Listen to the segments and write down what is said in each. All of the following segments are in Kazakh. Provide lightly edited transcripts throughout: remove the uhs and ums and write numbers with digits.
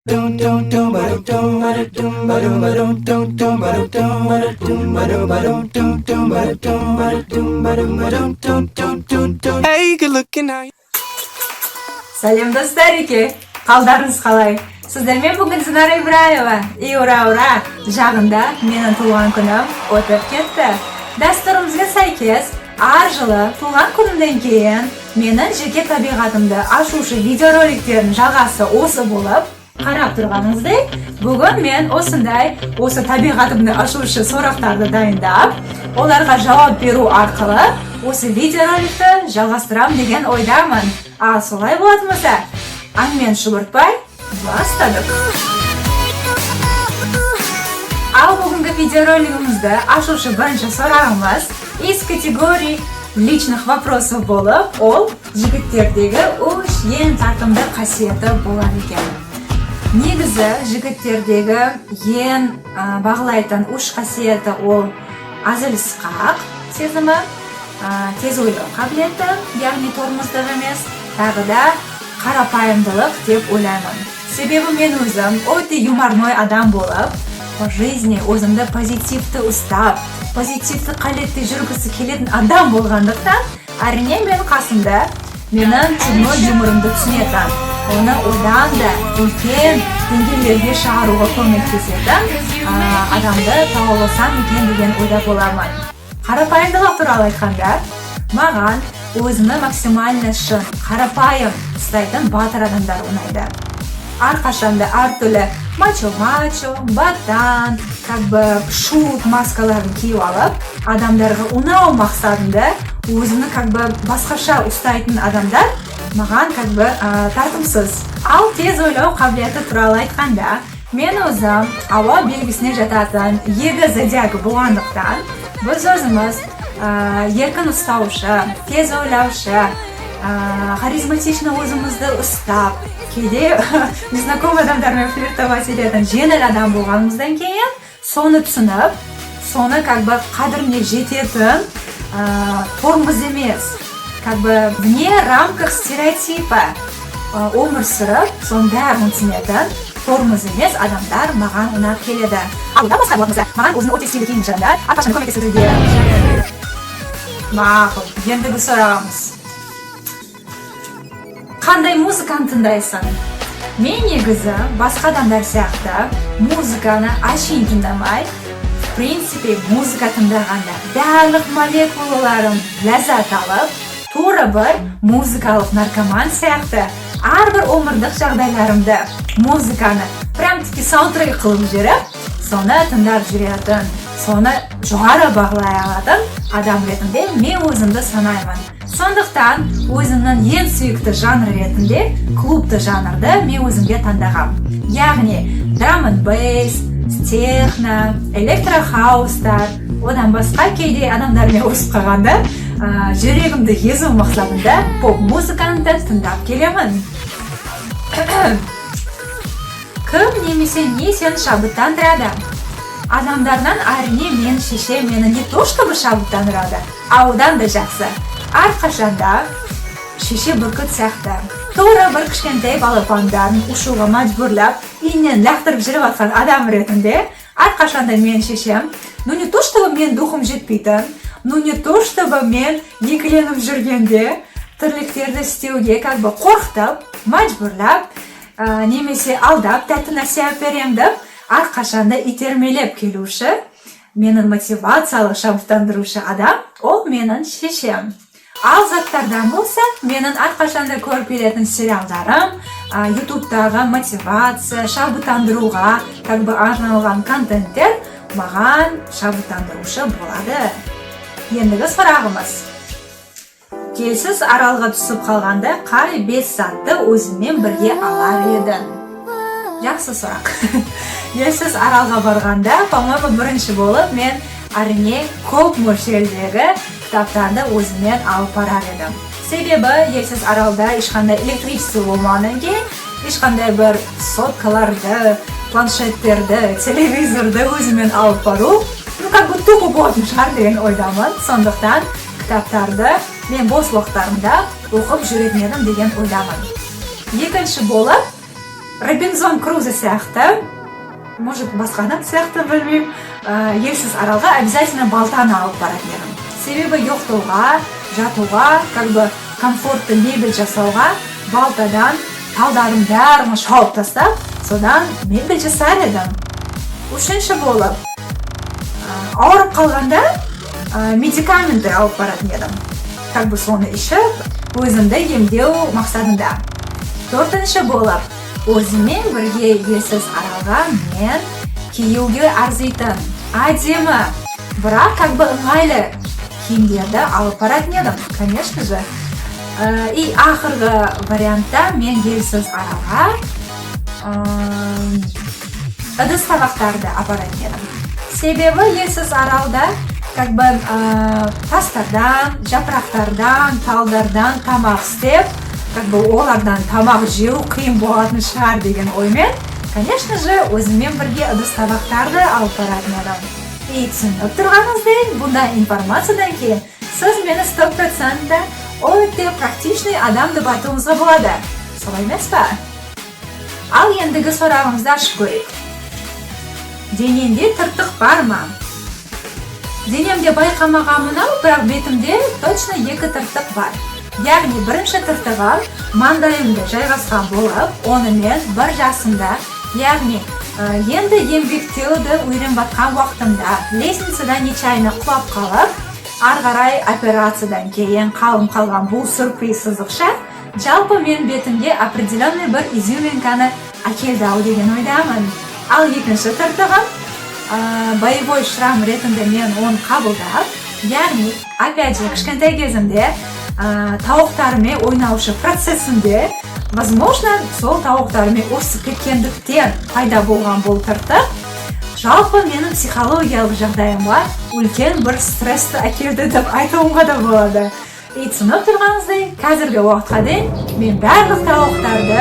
Hey, good looking how you. Сәлем, достарики! Қалдарыңыз қалай? Сіздермен бүгін Динара Ибраева. И ура, ура! Жақында менің туған күнім өтіп кетті. Дәстүрімізге сәйкес, әр жылы туған күнімнен кейін менің жеке табиғатымды ашушы видеороликтердің жалғасы осы болып, қарап тұрғаныңыздай, бүгін мен осындай осы табиғатымды ашушы сұрақтарды дайындап, оларға жауап беру арқылы осы видеороликті жалғастырамын деген ойдамын. Ал солай болатын болса, әңгімені шұбыртпай бастадық. Ал бүгінгі видеоролигімізді ашушы бірінші сұрағымыз из категории личных вопросов болып, ол жігіттердегі үш ең тартымды қасиеті болады екен. Негізі жігіттердегі ең бағалайтын үш қасиеті ол әзіл сықақ сезімі, тез ойлау қабілеті, яғни тормоздық емес, тағы да қарапайымдылық деп ойлаймын. Себебі мен өзім өте юморной адам болып, по жизни өзімді позитивті ұстап, позитивті қалетте жүргісі келетін адам болғандықтан, әрине, мен қасымда менің чудной юморымды түсінетін, оны одан да үлкен деңгейлерге шығаруға көмектесетін адамды тауып алсам екен деген ойда боламын. Қарапайымдылық туралы айтқанда, маған өзіні максимально шын, қарапайым ұстайтын батыр адамдар ұнайды. Әрқашанда әртүрлі мачо-мачо, ботан, как бы шут маскаларын киіп алып, адамдарға ұнау мақсатында өзіні как бы басқаша ұстайтын адамдар маған как бы тартымсыз. Ал тез ойлау қабілеті туралы айтқанда, мен өзім ауа белгісіне жататын егіз зодиагы болғандықтан, біз өзіміз еркін ұстаушы, тез ойлаушы, харизматично өзімізді ұстап, кейде незнакомый адамдармен флиртовать ететін жеңіл адам болғанымыздан кейін, соны түсініп, соны как бы қадіріне жететін, тормоз емес, как бы вне рамках стереотипа өмір сүріп, соның бәрін түсінетін тормоз емес адамдар маған ұнап келеді. Ал одан басқа болатын болса, маған өзінің өте стилді киінген адамдар әрқашан көмектесуге. Мақұл, ендігі сұрағымыз: қандай музыканы тыңдайсың? Мен негізі басқа адамдар сияқты музыканы әшейін тыңдамай, в принципе, музыка тыңдағанда барлық молекулаларым ләззат алып, тура бір музыкалық наркоман сияқты әрбір өмірлік жағдайларымды музыканы прям таки саундтрек қылып жүріп, соны тыңдап жүретін, соны жоғары бағалай алатын адам ретінде мен өзімді санаймын. Сондықтан өзімнің ең сүйікті жанр ретінде клубты жанрды мен өзімге таңдағам, яғни драм энд бейс, техно, электрохаустар. Одан басқа кейде адамдармен ұрысып қалғанда, жүрегімді езу мақсатында поп музыканы да тыңдап келемін. Кім немесе не сені шабыттандырады? Адамдардан, әрине, мен шешем мені не то чтобы шабыттандырады, а одан да жақсы. Әрқашанда шеше бүркіт сияқты тура бір кішкентай балапандарын ұшуға мәжбүрлеп, иннен лақтырып жүріп жатқан адам ретінде, әрқашанда мен шешем, ну, не то чтобы мен духым жетпейтін, ну, не то чтобы мен екіленіп жүргенде тірліктерді істеуге как бы қорқытып, мәжбүрлеп, немесе алдап, тәтті нәрсе алып беремін деп әрқашанда итермелеп келуші, менің мотивациялық шабыттандырушы адам ол менің шешем. Ал заттардан болса, менің әрқашанда көріп келетін сериалдарым, ютубтағы мотивация, шабыттандыруға как бы арналған контенттер маған шабыттандырушы болады. Ендігі сұрағымыз: елсіз аралға түсіп қалғанда қай бес затты өзіңмен бірге алар едің? Жақсы сұрақ. Елсіз аралға барғанда, по-моему, бірінші болып мен, әрине, көп мөлшердегі кітаптарды өзіммен алып барар едім. Себебі елсіз аралда ешқандай электричество болмағаннан кейін, ешқандай бір соткаларды, планшеттерді, телевизорды өзіммен алып бару, ну, как бы тупо болатын шығар деген ойдамын. Сондықтан кітаптарды мен бос уақыттарымда оқып жүретін едім деген ойдамын. Екінші болып Робинзон Крузо сияқты, может, басқа адам сияқты, білмеймін, елсіз аралға обязательно балтаны алып баратын едім. Себебі ұйықтауға, жатуға, как бы комфортты мебель жасауға балтадан талдардың бәрін шауып тастап, содан мебель жасар едім. Үшінші болып, ауырып қалғанда медикаментті алып баратын едім, как бы соны ішіп, өзімді емдеу мақсатында. Төртінші болып, өзіммен бірге елсіз аралға мен киюге арзитын, әдемі, бірақ как бы ыңғайлы киімдерді алып баратын едім, конечно же. И ақырғы вариантта мен елсіз аралға ыдыс табақтарды апаратын едім. Себебі елсіз аралда как бы тастардан, жапырақтардан, талдардан тамақ істеп, как бы олардан тамақ жеу қиын болатын шығар деген оймен, конечно же, өзіммен бірге ыдыс табақтарды алып баратын едім. И түсініп тұрғаныңыздай, бұндай информациядан кейін сіз мені 100% өте практичный адам деп айтуыңызға болады, солай емес па? Ал ендігі сұрағымызды ашып көрейік. Денеңде тыртық бар ма? Денемде байқамағанмын ау, бірақ бетімде точно екі тыртық бар. Яғни бірінші тыртығы маңдайымда жайғасқан болып, оны мен 1 жасымда, яғни енді еңбектеуді үйреніп жатқан уақытымда лестницадан нечаянно құлап қалып, ары қарай операциядан кейін қалым қалған бұл сюрприз сызықша жалпы мен бетімге определенный бір изюминканы әкелді ау деген ойдамын. Ал екінші тыртығым боевой шрам ретінде мен оны қабылдап, яғни опять же кішкентай кезімде тауықтармен ойнаушы процесінде, возможно, сол тауықтармен ұрысып кеткендіктен пайда болған бұл тыртық жалпы менің психологиялық жағдайыма үлкен бір стрессті әкелді деп айтуымға да болады. И түсініп тұрғаныңыздай, қазіргі уақытқа дейін мен барлық тауықтарды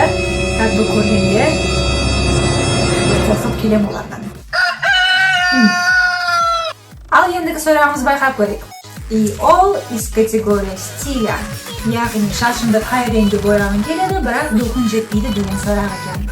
как бы көргенде қорқып келемін олардан. Ал ендігі сұрағымызды байқап көрейік. И ол из категории стиля, яғни шашымды қай реңге бояғың келеді, бірақ духың жетпейді деген сұрақ екен.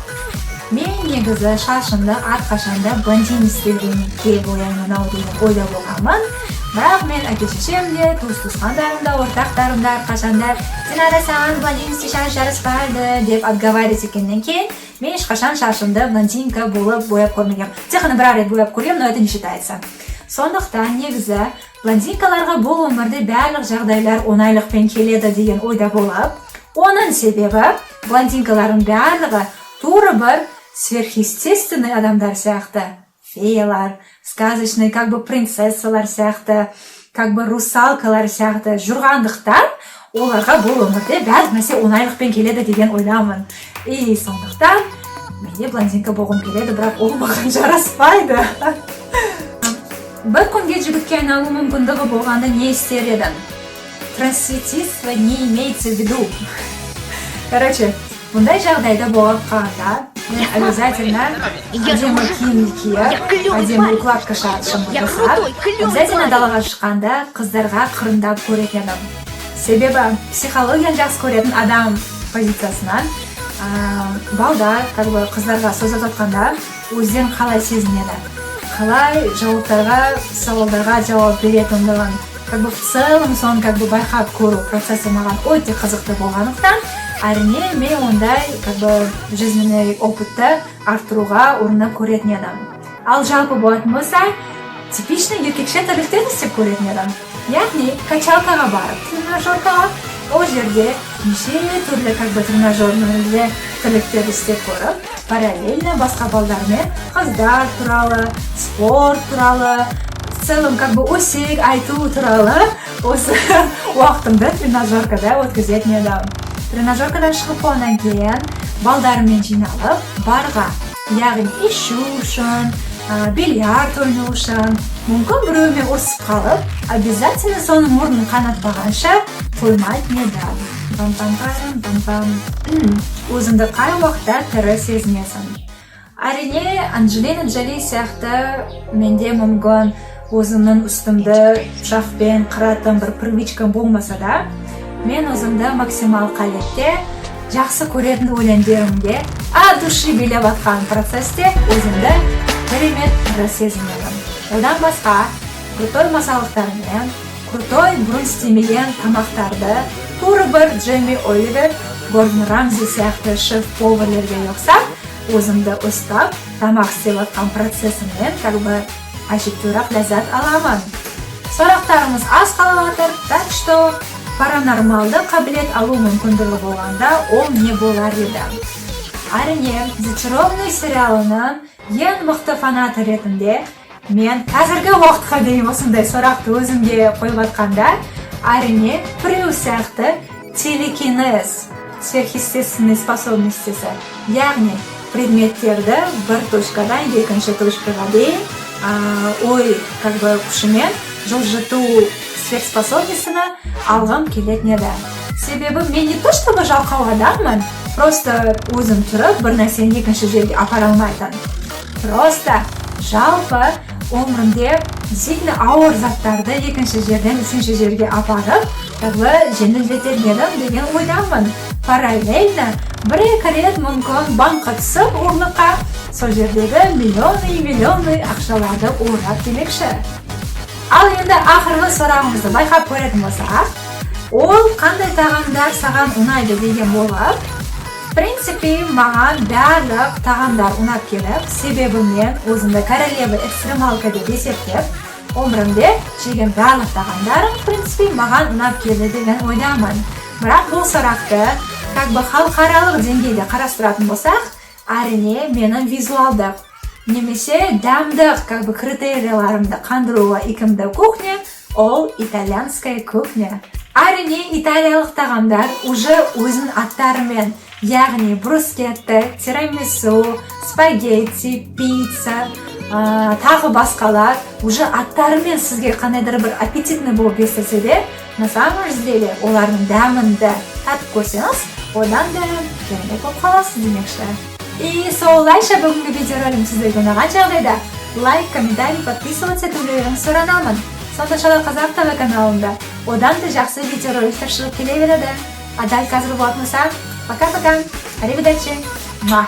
Мен негізі шашымды әрқашанда блондинистый реңге бояймын ау деген ойда болғанмын. Бірақ мен әке шешем де, туыс туысқандарым да, ортақтарым да әрқашанда «Динара, саған блондинистый шаш жараспайды» деп отговаривать еткеннен кейін, мен ешқашан шашымды блондинка болып бояп көрмегенмін. Тек қана бір ақ рет бояп көргенмін, но это не считается. Сондықтан негізі блондинкаларға бұл өмірде барлық жағдайлар оңайлықпен келеді деген ойда болып, оның себебі блондинкалардың барлығы тура бір сверхъестественный адамдар сияқты, феялар, сказочный как бы принцессалар сияқты, как бы русалкалар сияқты жүрғандықтан, оларға бұл өмірде барлық нәрсе оңайлықпен келеді деген ойдамын. И сондықтан менде блондинка болғым келеді, бірақ ол маған жараспайды. Бір күнге жігітке айналу мүмкіндігі болғанда, не істер едің? Трансвеститство не имеется в виду. Короче, бұндай жағдайда болып қалғанда, мен обязательно әдемі киім киіп, әдемі укладка шашымды жасап, обязательно далаға шыққанда қыздарға қырындап көретін едім. Себебі психологияны жақсы көретін адам позициясынан балдар как бы қыздарға сөз жатқанда өздерін қалай сезінеді, қалай жауаптарға, сауалдарға жауап беретіндігін, как бы в целом соны как бы байқап көру процесі маған өте қызықты болғандықтан, әрине, мен ондай как бы жизненный опытты арттыруға ұрынып көретін едім. Ал жалпы болатын болса, типичный еркекше тірліктерді істеп көретін едім. Яғни качалкаға барып, тренажеркаға, ол жерде неше түрлі как бы тренажерный тірліктерді істеп көріп, параллельно басқа балдармен қыздар туралы, спорт туралы, в целом как бы өсек айту туралы осы уақытымды тренажеркада өткізетін едім. Тренажеркадан шығып болғаннан кейін балдарыммен жиналып, барға, яғни ішу үшін, бильярд ойнау үшін, мүмкін біреумен ұрысып қалып, обязательно соның мұрнын қанатпағанша қоймайтын едім. пам пам парам пам пам. Өзіңді қай уақытта тірі сезінесің? Әрине, Анджелина Джоли сияқты менде мүмкін өзімнің үстімді пышақпен қыратын бір привычкам болмаса да, мен өзімді максимал қалетте жақсы көретін өлеңдерімге От души билеп жатқан процессте өзімді керемет тірі сезінемін. Одан басқа крутой масалықтармен, крутой бұрын істемеген тамақтарды, тура бір Джейми Оливер, Гордон Рамзи сияқты шеф поварлерге ұқсап, өзімді ұстап, тамақ істеп жатқан процессімнен как бы әжептәуір ләззат аламын. Сұрақтарымыз аз қалып жатыр, так что паранормалды қабілет алу мүмкіндігі болғанда, ол не болар еді? Әрине, «Зачарованный» сериалының ең мықты фанаты ретінде мен қазіргі уақытқа дейін осындай сұрақты өзімге қойып жатқанда, әрине, Прю сияқты телекинез, сверхъестественный способностесі, яғни предметтерді бір точкадан екінші точкаға дейін ой как бы күшімен жылжыту сверхспособностіні алғым келетін еді. Себебі мен не то чтобы жалқау адаммын, просто өзім тұрып бір нәрсені екінші жерге апара алмайтын. Просто жалпы өмірімде действительно ауыр заттарды екінші жерден үшінші жерге апарып, как бы жеңілдетер едім деген ойдамын. Параллельно бір екі рет мүмкін банкқа түсіп, ұрлыққа, сол жердегі миллионный миллионный ақшаларды ұрлап демекші. Ал енді ақырғы сұрағымызды байқап көретін болсақ, ол «Қандай тағамдар саған ұнайды?» деген болып, в принципе, маған барлық тағамдар ұнап келіп, себебі мен өзімді королева экстремалка деп есептеп, өмірімде жеген барлық тағамдарым, в принципе, маған ұнап келді деген ойдамын. Бірақ бұл сұрақты как бы халықаралық деңгейде қарастыратын болсақ, әрине, менің визуалдық немесе дәмдік как бы критерияларымды қандыруға икемді кухня ол итальянская кухня. Әрине, италиялық тағамдар уже өзінің аттарымен, яғни брускетта, тирамису, спагетти, пицца, тағы басқалар, уже аттарымен сізге қандайдыр бір аппетитный болып естілсе де, на самом деле олардың дәмінді татып көрсеңіз, одан да керемет болып қаласыз демекші. И солайша, бүгінгі видеоролигім сіздерге ұнаған жағдайда, лайк, комментарий, подписываться етулеріңізді сұранамын. Сонда Шала Қазақ ТВ каналында одан да жақсы видеороликтер шығып келе береді. А дәл қазір болатын болса, пока пока, аривидерчи. Муа.